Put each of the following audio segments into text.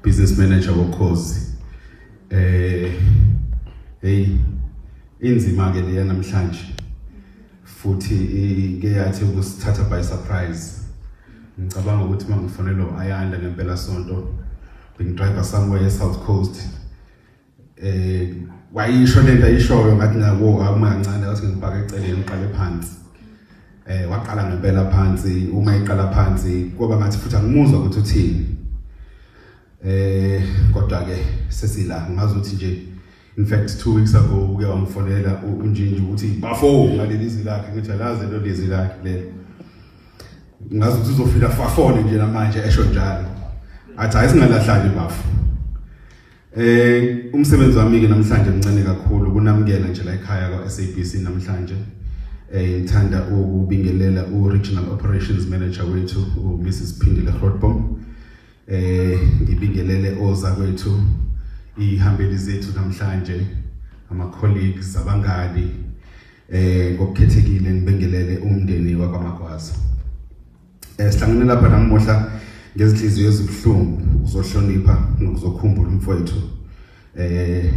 Business manager woKhozi. Hey, inzima ke leya namhlanje, futhi ike yathi ukusithatha by surprise. Ngicabanga ukuthi mangifonelwa Ayanda ngempela sonto, bengidrive somewhere e-South Coast, wayisho lento ayishoyo, ngathi nabo akuma kancane, wathi ngipaka eceleni, ngiqale phansi. Waqala ngempela phansi. Uma iqala phansi kwaba ngathi futhi angimuzwa ukuthi uthini, kodwa ke sesila. Ngazi ukuthi nje, in fact, 2 weeks ago uke wangifonela unjinji ukuthi bafo ngaleli izwi lakhe, ngithi alazi lo lizwi lakhe lelo, ngazi ukuthi uzofika fafone nje namanje esho njalo, athi hayi, singalahlani bafo. Umsebenzi wami ke namhlanje mncane kakhulu, kunamukela nje la ekhaya kwa SABC namhlanje. Ngithanda ukubingelela u Regional Operations Manager wethu, u Mrs Phindile Grootboom. Ngibingelele oza kwethu, ihambeli zethu namhlanje, ama colleagues, abangani, ngokukhethekile ngibingelele umndeni wakwaMagwaza. Sihlangene lapha namuhla ngezinhliziyo ezibuhlungu uzohlonipha nokuzokhumbula umfowethu,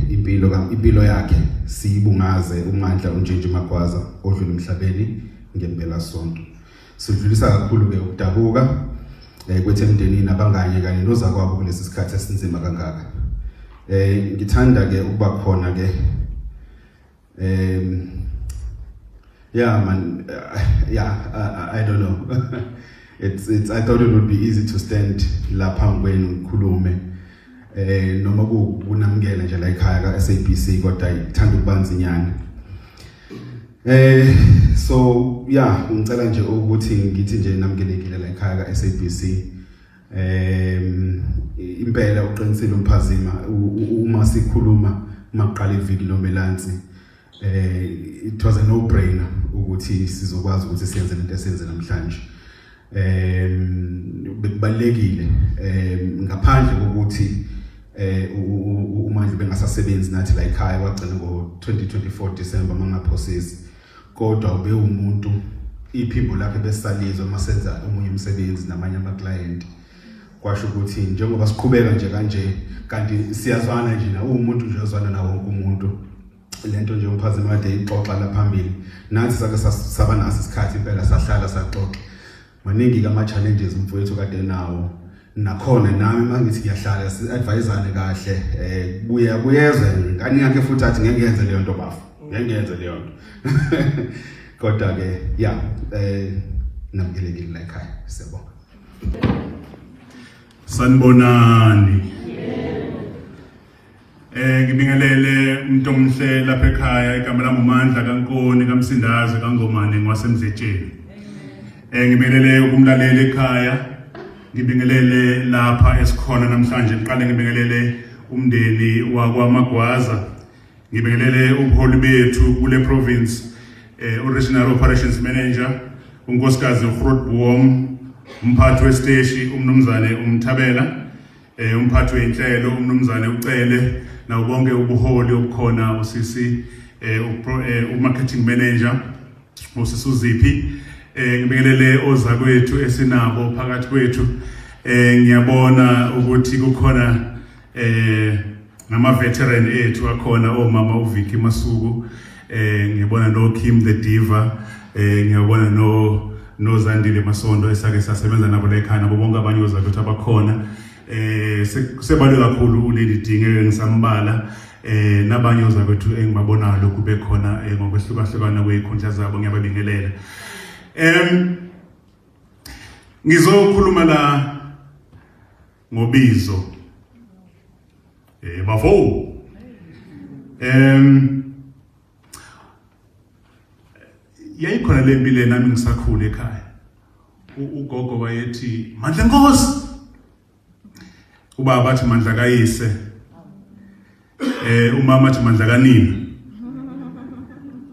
impilo yakhe, siyibungaze uMandla uNjinji Magwaza odlula emhlabeni ngempela sonto. Sidlulisa kakhulu ke ukudabuka kwethu emndenini, abanganye kanye nozakwabo kulesi sikhathi esinzima kangaka. Ngithanda ke ukuba khona ke. Yeah man, yeah, I don't know, it's I thought it would be easy to stand lapha kwenu ngikhulume noma kunamukela nje la ekhaya ka SABC, kodwa ngithanda ukubanzinyana. So yeah, ngicela nje ukuthi ngithi nje namukelekile la ekhaya ka SABC. Impela uqinisile umphazima uma sikhuluma maqala iviki noMelansi, it was a no brainer ukuthi sizokwazi ukuthi siyenze lento esenze namhlanje. Bekubalekile, ngaphandle kokuthi uMandla bengasasebenzi nathi la ekhaya, wagcina ngo 2024 December mangaphosisi, kodwa ube umuntu iphimbo lakhe besalizwa masenza omunye umsebenzi namanye ama client. Kwasho ukuthi njengoba siqhubeka nje kanje, kanti siyazwana nje na umuntu nje ozwana nawo wonke umuntu. Lento nje umphazima kade ixoxa la phambili nathi, sake saba naso isikhathi impela, sahlala saxoxa. Maningi ke ama challenges umfowethu kade nawo, nakhona nami mangithi ngiyahlala si-advisane kahle, buye buyezwe ngani yakhe futhi athi ngeke ngenze leyo nto bafo, ngeke ngenze leyo nto. Kodwa ke yeah, namukelekile la ekhaya, siyabonga. Sanibonani. Ngibingelele umuntu omhle lapha ekhaya. Igama lami uMandla kaNkoni kaMsindazi kaNgomane, ngwaseMdletsheni. Ngibingelele ukumlalela ekhaya. Ngibingelele lapha esikhona namhlanje. Ngiqale ngibingelele umndeni wakwaMagwaza. Ngibingelele ubuholi bethu kule province, Regional Operations Manager unkosikazi Grootboom, umphathi wesiteshi umnumzane uMthabela, umphathi weinhlelo umnumzane uCele, nawo bonke ubuholi obukhona, usisi umarketing manager usisi uZiphi. Ngibingelele ozakwethu esinabo phakathi kwethu. Ngiyabona ukuthi kukhona nama veteran ethu akhona, omama uVicky Masuku, ngiyabona no Kim the Diva, ngiyabona no noZandile Masondo esake sasebenza nabo la ekhaya, nabo bonke abanye ozakwethu abakhona. Sebalwe kakhulu uLady Dinge ngisambala, nabanye ozakwethu engibabonayo lokhu bekhona ngokwehlukahlukana kwezikhundla zabo, ngiyababingelela. Ngizokhuluma la ngobizo, bafo. Yayikhona le mpilo nami ngisakhula ekhaya. Ugogo wayethi Mandla Nkosi, ubaba athi Mandla kayise, umama athi Mandla kanina,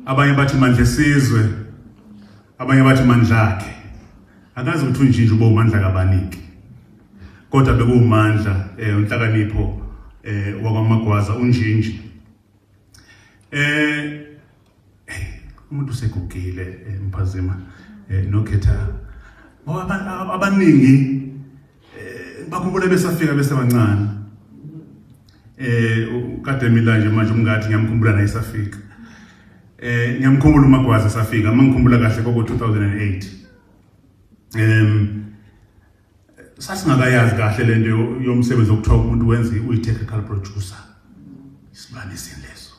abanye bathi Mandla esizwe, abanye bathi Mandla akhe. Akazi ukuthi unjinje ube uMandla kabaniki, kodwa bekuwumandla, unhlakanipho wakwaMagwaza unjinji. Umuntu usegugile, mphazima nokhetha, ngoba abaningi bakhumbula besafika besebancane. Kade mina nje manje umngathi ngiyamkhumbula naye safika. Ngiyamkhumbula uMagwaza safika, mangikhumbula kahle koko 2008. Sasingakayazi kahle lento yomsebenzi okuthiwa umuntu wenza uyi-technical producer. Isilwane esini leso.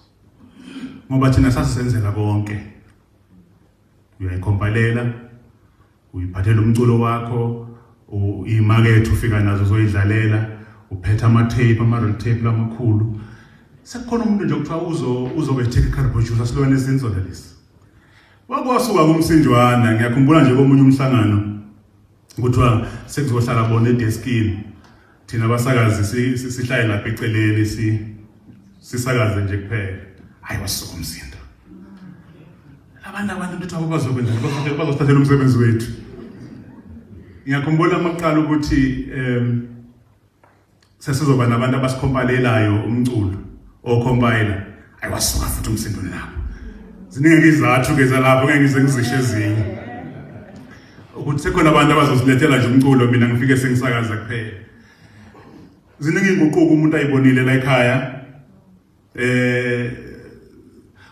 Ngoba thina sasisenzela konke. Uyayikhombalela, uyiphathela umculo wakho, imakethe ufika nazo uzoyidlalela, uphethe ama-tape, ama-reel tape lamakhulu. Sekukhona umuntu nje okuthiwa uzobe technical producer, silwane esinzona lesi. Wakwasuka kumsinjwana, ngiyakhumbula nje komunye umhlangano kuthiwa sekuzohlala bona edeskini, thina abasakazi sihlale lapha eceleni sisakaze nje kuphela. Hayi, wasuka umsindo. Labantu abantu ukuthi bazokwenza bazosithathela umsebenzi wethu. Ngiyakhumbula amaqala ukuthi sesizoba nabantu abasikhompalelayo umculo ocompiler. Hayi, wasuka futhi umsindo lapho. Ziningi izathu ke zalapho, ngeke ngize ngizishe ezinye. Ukuthi sekhona abantu abazosilethela nje umculo, mina ngifike sengisakaza kuphela. Ziningi inguquko umuntu ayibonile la ekhaya.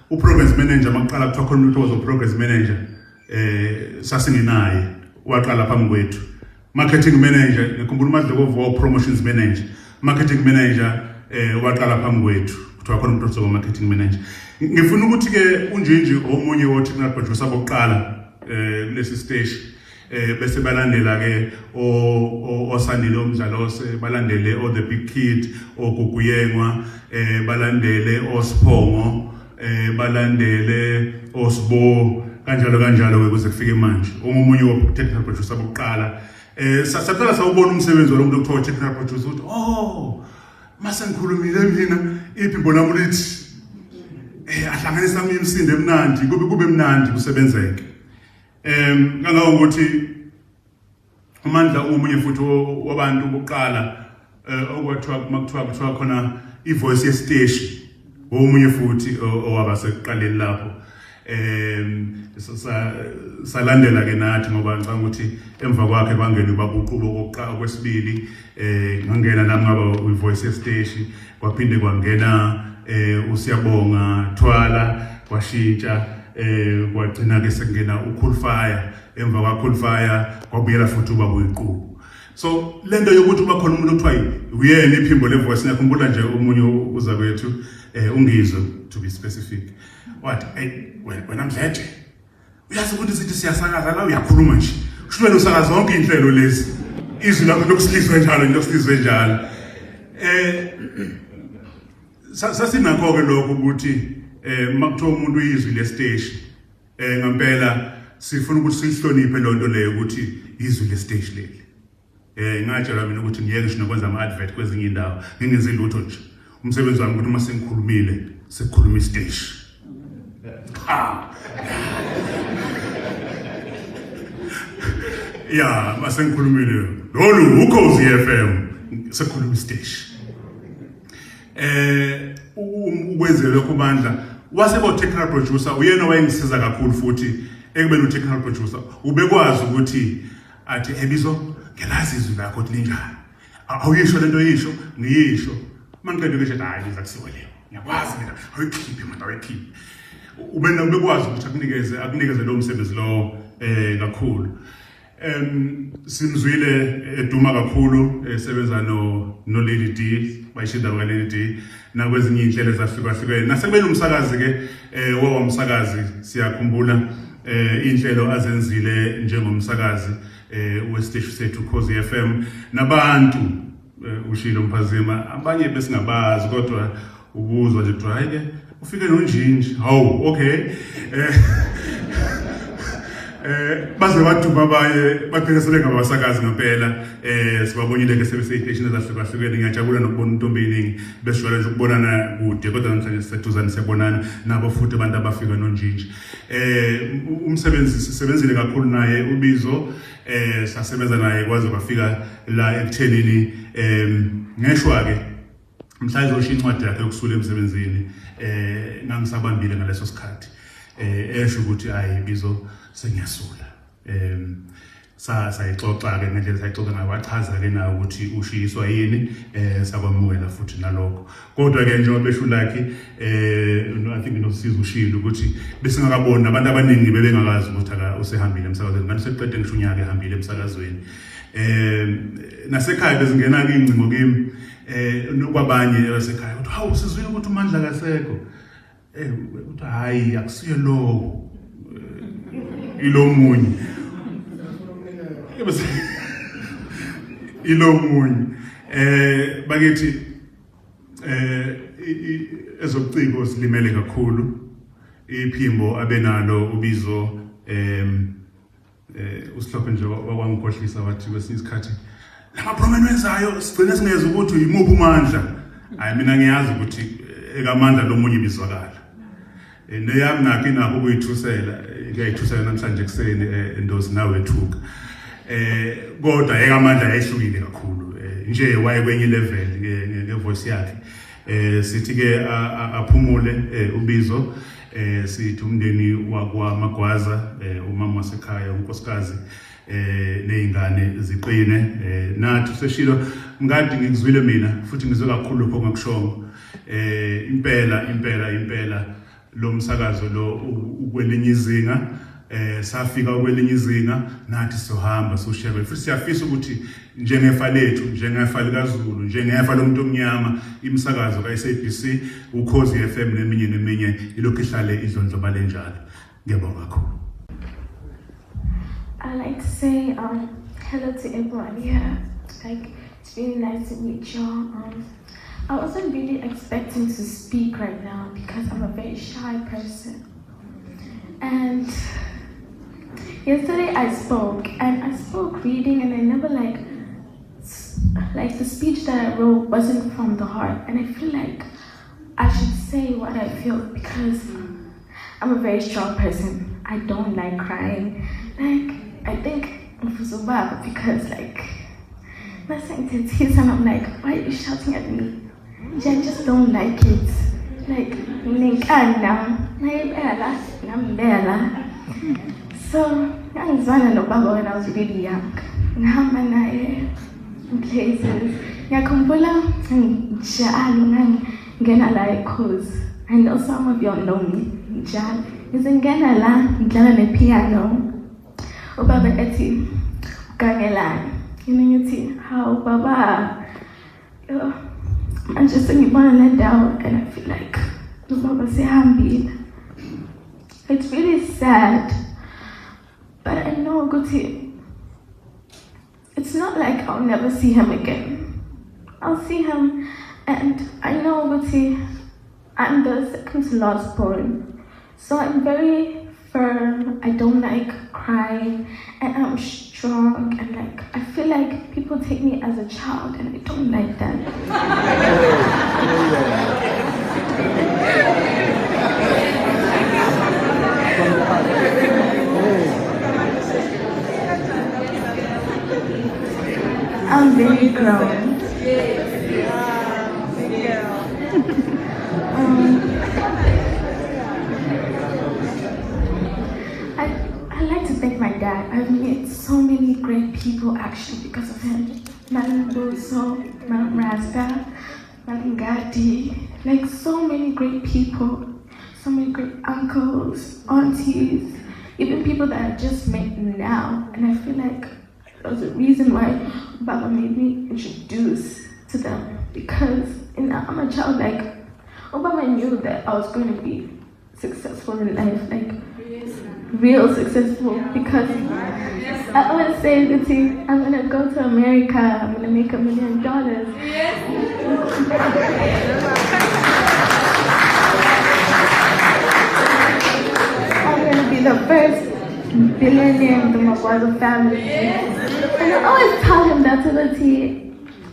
U-programs manager makuqala kuthiwa khona umuntu ozo programs manager, sasingenaye, waqala phambi kwethu. Marketing manager, ngikhumbula uMadlokovu wa promotions manager, marketing manager waqala phambi kwethu, kuthiwa khona umuntu ozoba marketing manager. Ngifuna ukuthi ke uNjinji omunye wo technical producer bokuqala kulesi station, bese balandela ke osandile omdlalose, balandele o the big kid, oguguyengwa, balandele osiphongo, balandele osibo, kanjalo kanjalo ke kuze kufike manje omunye wo technical producer bokuqala. Saqala sawubona umsebenzi walomuntu okuthiwa technical producer ukuthi oh, mase ngikhulumile mina iphimbo lami lithi ahlanganisa imisindo emnandi, kube mnandi kusebenzeke. Kangangokuthi uMandla omunye futhi wabantu bokuqala okwathiwa makuthiwa kuthiwa khona ivoice yesiteshi, omunye futhi owaba sekuqaleni lapho. Salandela ke nathi ngoba ngicabanga ukuthi emva kwakhe kwangena ubabuqubo okokuqala, kwesibili ngangena nami ngaba ivoice yesiteshi, kwaphinde kwangena uSiyabonga Thwala, kwashintsha kwagcina ke sekungena uCool Fire. Emva kwa Cool Fire kwabuyela futhi ubaba uyiqubu. So lento yokuthi uba khona umuntu okuthiwa uyena iphimbo le voice, ngiyakhumbula nje omunye uza kwethu, ungizwe to be specific, wathi hey wena Mdletshe, uyazi ukuthi sithi siyasakaza la, uyakhuluma nje, kusho wena usakaza zonke inhlelo lezi, izwi lakho lokusilizwe njalo nje, lokusilizwe njalo. Sasinakho ke lokho ukuthi makuthiwa umuntu uyizwi lesiteshi, ngempela sifuna ukuthi sihloniphe lonto leyo ukuthi izwi lesiteshi leli. Ngatshelwa mina ukuthi ngiyeke ngisho nokwenza ama-advert kwezinye indawo, ngingenzi lutho nje. Umsebenzi wami ukuthi uma sengikhulumile sekukhuluma isiteshi. Ya, mase ngikhulumile lolu Ukhozi FM, sekukhuluma isiteshi. Ukwenze lokho bandla waseba technical producer, uyena wayengisiza kakhulu futhi ekubeni u-technical producer, ubekwazi ukuthi athi ebizo ngelazi izwi lakho ukuthi linjani, awuyisho lento yisho ngiyisho, mangiqeda ukisho hayi biza kusiwe leyo, ngiyakwazi mina, awuyikhiphe manje, awuyikhiphe. Ubena ubekwazi ukuthi akunikeze lo msebenzi lo kakhulu. Simzwile eduma kakhulu esebenza no Lady D, bayishinda ka Lady D nakwezinye inhlelo ezahlukahlukene, nasekubeni umsakazi ke, wawumsakazi, siyakhumbula inhlelo azenzile njengomsakazi wesiteshi sethu Khozi FM. Nabantu ushilo Mphazima, abanye besingabazi kodwa ubuzwa nje kuthiwa hayi ke ufike noNjinji, hawu okay, baze baduma abaye bagcine sele ngabasakazi ngempela. Sibabonile ke sebeseyiteshini ezahlukahlukene. Ngiyajabula nokubona intombi eningi, besijwayele nje ukubonana kude, kodwa namhlanje siseduzane siyabonana nabo futhi abantu abafika noNjinji. Umsebenzi sisebenzile kakhulu naye uBizo, sasebenza naye kwaze kwafika la ekuthenini ngeshwa ke mhla izosho incwadi yakhe yokusula emsebenzini, ngangisabambile ngaleso sikhathi, esho ukuthi ayi Bizo sengiyasula. Sayixoxa ke ngendlela sayixoxa ngayo, wachaza ke naye ukuthi ushiyiswa yini, sakwamukela futhi nalokho. Kodwa ke njengoba besho Lucky, I think noSizo ushilo ukuthi besingakaboni, abantu abaningi bebengakazi ukuthi usehambile emsakazweni, kanti sekuqede ngisho unyaka ehambile emsakazweni. Nasekhaya bezingena ke ingcingo kimi, nokwabanye abasekhaya ukuthi hawu, sizwile ukuthi uMandla kasekho. Uthi hayi, akusiye lowo, ilomunye, ilomunye. Bakithi, ezobuciko silimele kakhulu. Iphimbo abenalo uBizo, usihlophe nje wakwangikhohlisa, wathi kwesinye isikhathi lama promo wenzayo sigcine singeza ukuthi uyimuphi uMandla. Hayi, mina ngiyazi ukuthi ekaMandla lomunye ibizwakala. Neyami nakho inakho ukuyithusela, kuyayithusela namhlanje ekuseni, endozi nawe ethuka. Kodwa ekaMandla yayihlukile kakhulu, nje waye kwenye level ngevoice yakhe. Sithi ke aphumule uBizo. Sithi umndeni wakwa Magwaza, umama wasekhaya, unkosikazi, nezingane ziqine. Nathi seshilo ngadi, ngikuzwile mina futhi ngizwe kakhulu lokho ongakushongo. Impela impela impela lo msakazo lo ukwelinye izinga, safika kwelinye izinga, nathi sizohamba soshiya, futhi siyafisa ukuthi njengefa lethu, njengefa likaZulu, njengefa lomuntu omnyama, imisakazo ka-SABC, Ukhozi FM neminye neminye ilokhu ihlale idlondlobale njalo. Ngiyabonga kakhulu. I like to say hello to everyone here. Like, it's really nice to meet you. I wasn't really expecting to speak right now because I'm a very shy person. And yesterday I spoke, and I spoke reading, and I never like the speech that I wrote wasn't from the heart, and I feel like I should say what I feel because I'm a very strong person. I don't like crying. Like, I think baba because like and I'm like, why are you shouting at me? I just don't like it. Like, nginenkani nayibela ngambela. So ngangizwana nobaba when I was really young. Ngihamba naye in places. Ngiyakhumbula njalo ngangena la eKhozi. I know some of y'all know me. Njalo. Ngizingena la ngidlala nepiano. Ubaba ethi ugangelani. Mina ngithi hawu baba. Yo, manje sengibona le ndawo and I feel like ubaba sehambile. It's really sad. But I know ukuthi it's not like I'll never see him again. I'll see him, and I know ukuthi I'm the second to last born. So I'm very firm. I don't like crying, and I'm strong, and like I feel like people take me as a child, and I don't like that. I'm very grown. I like to thank my dad. I've met so many great people actually because of him. Madam Boso, Madam Rasta, Madam Gadi, like so many great people, so many great uncles, aunties, even people that I just met now. And I feel like there was a reason why Baba made me introduce to them, because I'm a child. Like, Obama knew that I was going to be successful in life, like real successful, because I always say, Guti, I'm gonna go to America, I'm gonna make $1 million. I'm gonna be the first billionaire in the Magwaza family. And I always tell him that to the T.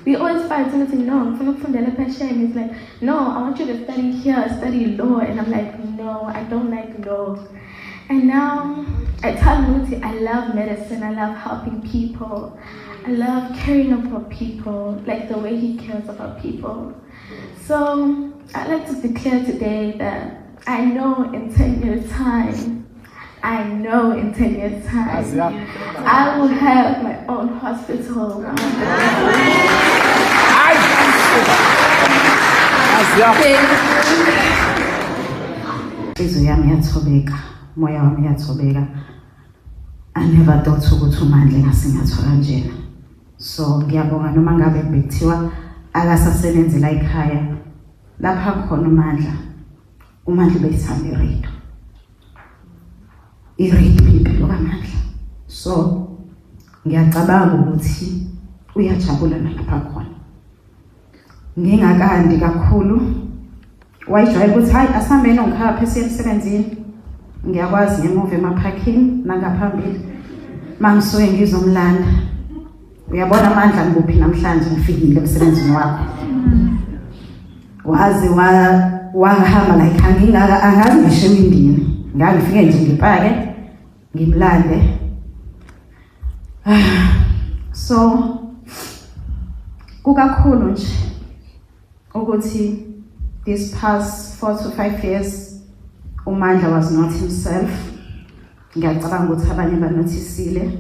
We always fight to the T, no, he's like, no, I want you to study here, study law. And I'm like, no, I don't like law. And now I tell Muti, I love medicine, I love helping people, I love caring about people, like the way he cares about people. So I'd like to declare today that I know in 10 years' time, I know in 10 years' time, I will have my own hospital. Inhliziyo yami yathobeka, moya wami yathobeka. I never thought ukuthi uMandla engasingathwa kanjena. So ngiyabonga noma ngabe bekuthiwa akasasebenzi la ekhaya lapha khona uMandla. uMandla ubeyithanda iradio. Iradio impilo kaMandla. So ngiyacabanga ukuthi uyajabula nalapha khona. Ngingakandi kakhulu wayijwayela ukuthi hayi asihambeni ongikhaphe siye emsebenzini. Ngiyakwazi ngemuva emaphakini nangaphambili. Mangisuke ngizomlanda. Uyabona amandla ngikuphi namhlanje ngifikile emsebenzini wakho. Waze wa wahamba like angingaka angazi ngisho emindini. Ngangifike nje ngipake ngimlande. So kukakhulu nje ukuthi this past 4 to 5 years uMandla was not himself. Ngiyacabanga ukuthi abanye banothisile.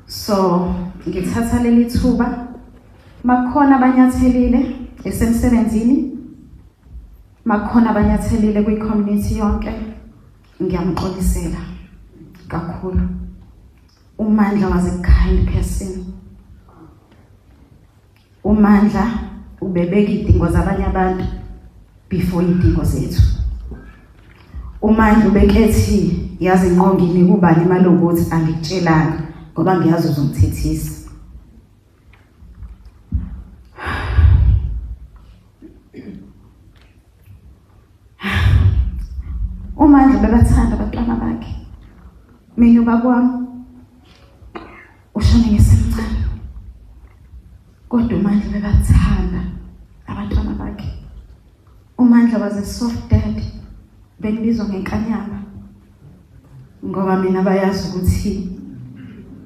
So ngithatha leli thuba makukhona abanyathelile esemsebenzini, makukhona abanyathelile kwi-community yonke, ngiyamxolisela kakhulu. uMandla was a kind person. uMandla ubebeka idingo zabanye abantu before idingo zethu. uMandla ubekethi yazi ngqo nginika ubani imali ukuthi angikutshelanga ngoba ngiyazi uzongithethisa. UMandla bebathanda abantwana bakhe. Mina ubaba wami ushone ngisemncane. Kodwa uMandla bebathanda abantwana bakhe. UMandla was a soft dad. Bengibizwa ngenkanyamba. Ngoba mina bayazi ukuthi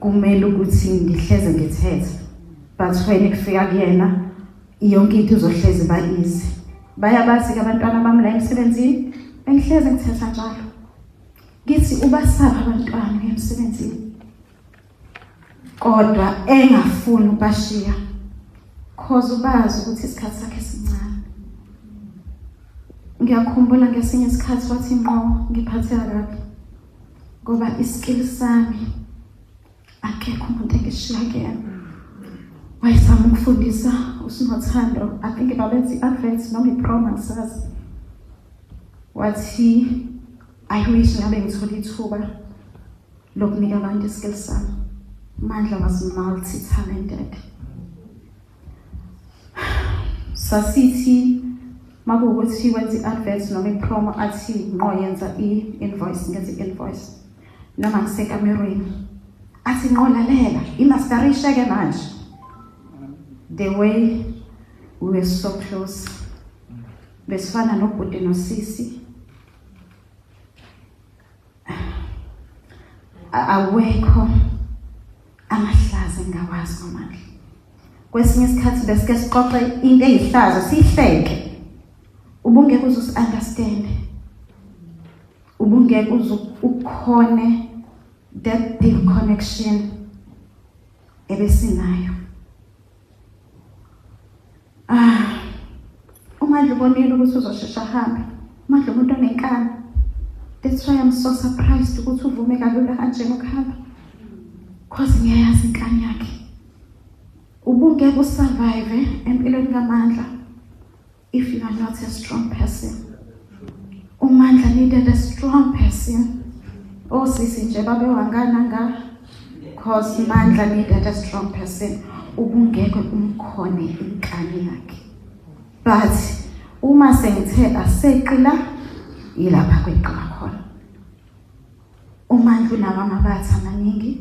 kumele ukuthi ngihleze ngithethe. But when kufika kuyena yonke into izohlezi ba easy. Bayabazi ke abantwana bami la emsebenzini, bengihleze ngithetha njalo. Ngithi ubasaba abantwana emsebenzini. Kodwa engafuni ukubashiya. Cause ubazi ukuthi isikhathi sakhe sincane. Ngiyakhumbula ngesinye isikhathi wathi ngqo ngiphatheka kabi. Ngoba iskill sami akekho umuntu engishiya kuyena. Wayezama ukufundisa uSinothando, I think babenza i-advert noma i-promo angisazi. Wathi I wish ngabe ngithola ithuba lokunika abantu iskill sami. Mandla was multi-talented. Sasithi makuwukuthi wenza i-advert noma i-promo athi ngqo yenza i-invoice, ngenza i-invoice. Noma ngisekamerweni athi ngqo lalela imasterishe ke manje. The way we were so close. Besifana nobhuti nosisi. Awekho amahlazo engawazi ngoMandla. Kwesinye isikhathi besike sixoxe into eyihlazo sihleke. Ubungeke uze usi-understand. Ubungeke uze ukhone that deep connection ebesinayo. Ah, uMandla ubonile ukuthi uzoshesha ahambe. uMandla umuntu onenkani. That's why I'm so surprised ukuthi uvume kalula kanjena ukuhamba. Cause ngiyayazi inkani yakhe. Ubungeke usurvive empilweni kaMandla if you are not a strong person. uMandla needed a strong person. Osisi nje babewangana nga cause Mandla needed a strong person. Ubungeke umkhone inkani yakhe. But uma sengithe aseqila yilapha kweqiwa khona. uMandla unawo amabatha amaningi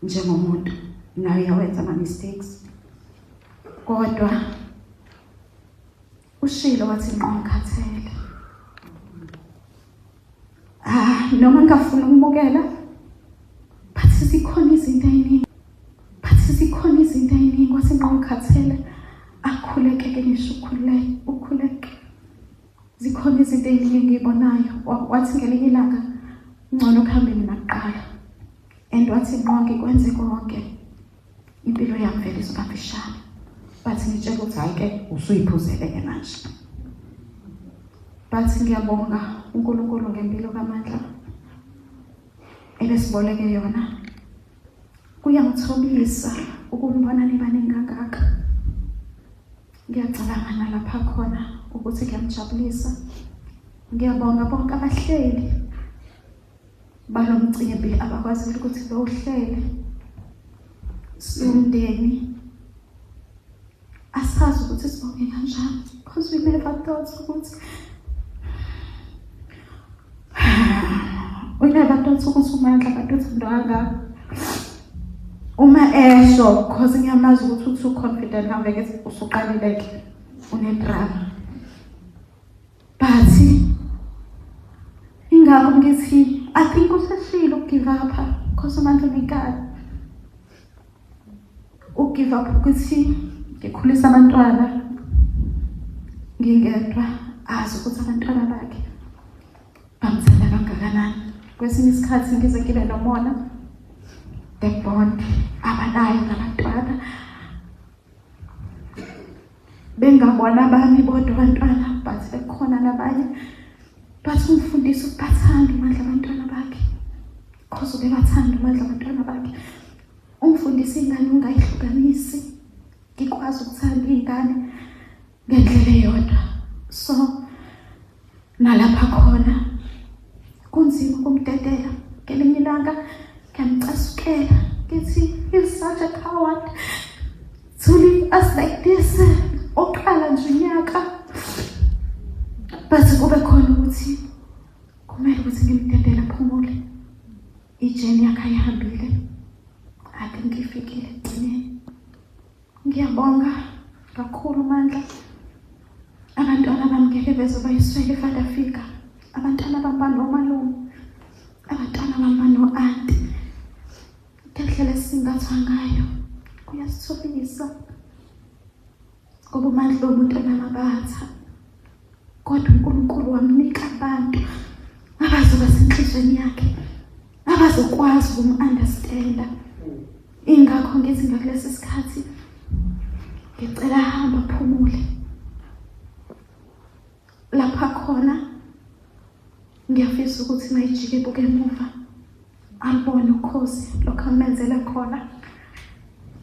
njengomuntu naye uyawenza ama mistakes. Kodwa ushilo wathi ngqo ngikhathele. Ah, noma ngingafuni ukumukela but zikhona izinto eziningi. But zikhona izinto eziningi wathi ngqo ngikhathele. Akhuleke ke ngisho ukhuleke, ukhuleke. Zikhona izinto eziningi engiyibonayo. Wathi ngelinye ilanga Ngcono kuhambe mina kuqala. And wathi nqonke kwenze konke. Impilo yami vele izoba mfishane. But ngitshela ukuthi hayi ke usuyiphuzele ke manje. But ngiyabonga uNkulunkulu ngempilo kaMandla ebesiboleke yona. Kuyangithobisa ukumbona nibaningi kangaka. Ngiyacabanga nalapha khona ukuthi kuyamjabulisa. Ngiyabonga bonke abahleli balo mcimbi abakwazile ukuthi bawuhlele. Siwumndeni asazi ukuthi sibonge kanjani because we never thought ukuthi we never thought ukuthi uMandla kanti uthando kangaka. Uma esho cause ngiyamazi ukuthi u-too confident hambe ngithi usuqalile-ke une-drama. But ingakho ngithi I think useshilo uku-give up cause uMandla unenkani. Uku-give up ukuthi ngikhulisa abantwana ngingedwa, azi ukuthi abantwana bakhe bamthanda kangakanani. Kwesinye isikhathi ngize ngibe nomona, the bond abanayo nabantwana bengabona abami bodwa abantwana, but bekhona nabanye. But ungifundisa ukubathanda uMandla abantwana bakhe, cause ubebathanda uMandla abantwana bakhe. Ungifundisa ingane ungayihlukanisi, ngikwazi ukuthanda iy'ngane ngendlela eyodwa. So nalapha khona kunzima ukumdedela. Ngelinye ilanga ngiyamcasukela ngithi he's such a coward to leave us like this. Oqala nje unyaka, but kube khona ukuthi kumele ukuthi ngimdedele aphumule. I-journey yakhe ayihambile, I think ifikile ekugcineni. Ngiyabonga kakhulu Mandla. Abantwana bami ngeke beze bayiswele i-father figure. Abantwana bami banomalume, abantwana bami bano-anti. Ngendlela esingathwa ngayo kuyasithobisa ngoba uMandla umuntu onamabatha, kodwa uNkulunkulu wamnika abantu abazoba senhlizweni yakhe, abazokwazi ukum-understanda. Ingakho ngithi ngakulesi sikhathi ngicela hamba phumule lapha khona. Ngiyafisa ukuthi mayijike ebuke emuva alibone ukhozi lokho amenzele khona,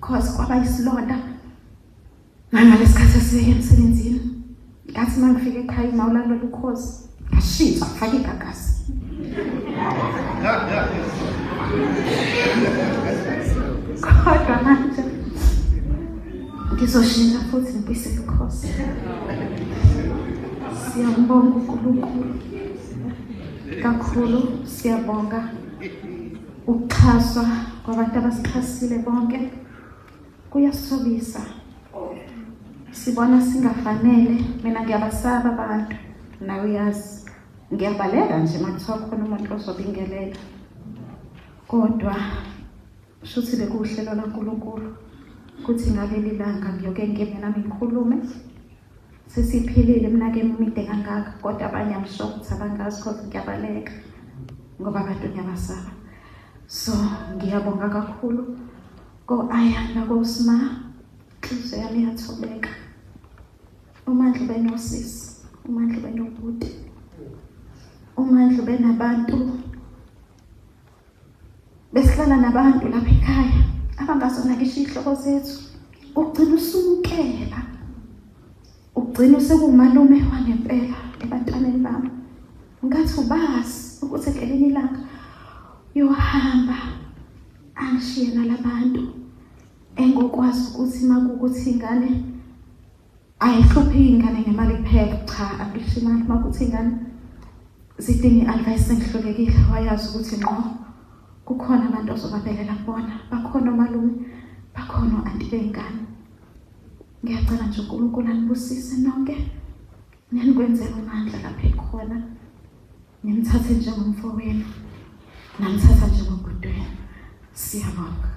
cause kwaba isilonda nangalesikhathi esibeke emsebenzini. Ngathi uma ngifika ekhaya uma ulalela ukhozi ngashintsha ngifake igagasi. Kodwa manje ngizoshintsha futhi ngibuyisele ukhozi. Siyambonga uNkulunkulu kakhulu, siyabonga ukuxhaswa kwabantu abasixhasile bonke. Kuyasithobisa, sibona singafanele. Mina ngiyabasaba abantu, nawe uyazi, ngiyabaleka nje uma kuthiwa khona umuntu ozobingelela, kodwa shuthi bekuwuhlelo laNkulunkulu ukuthi ngaleli langa ngiyoke ngime nami ngikhulume. Sesiphilile iminyaka emide kangaka, kodwa abanye I'm sure ukuthi abangazi cause ngiyabaleka ngoba abantu ngiyabasaba. So ngiyabonga kakhulu ko-Ayanda, koSma, inhliziyo yami iyathobeka. UMandla ubenosisi, uMandla ubenobhuti, uMandla ubenabantu, besihlala nabantu lapha ekhaya abangazona ngisho iy'hlobo zethu. Ugcina usumukela, ugcina usekuwumalume wangempela ebantwaneni bami. Ngathi ubazi ukuthi ngelinye ilanga uyohamba angishiye nalabantu engokwazi ukuthi makukuthi ingane ayihluphi ingane ngemali kuphela, cha angisho imali, makuthi ingane zidinga i-advice sengihlulekile, wayazi ukuthi ngqo kukhona abantu ozobabelela kubona, bakhona omalume, bakhona o-anti bey'ngane. Ngiyacela nje uNkulunkulu anibusise nonke, nenikwenzele uMandla lapho ekhona, nimthathe njengomfowenu, namthatha njengobhuti wenu. Siyabonga.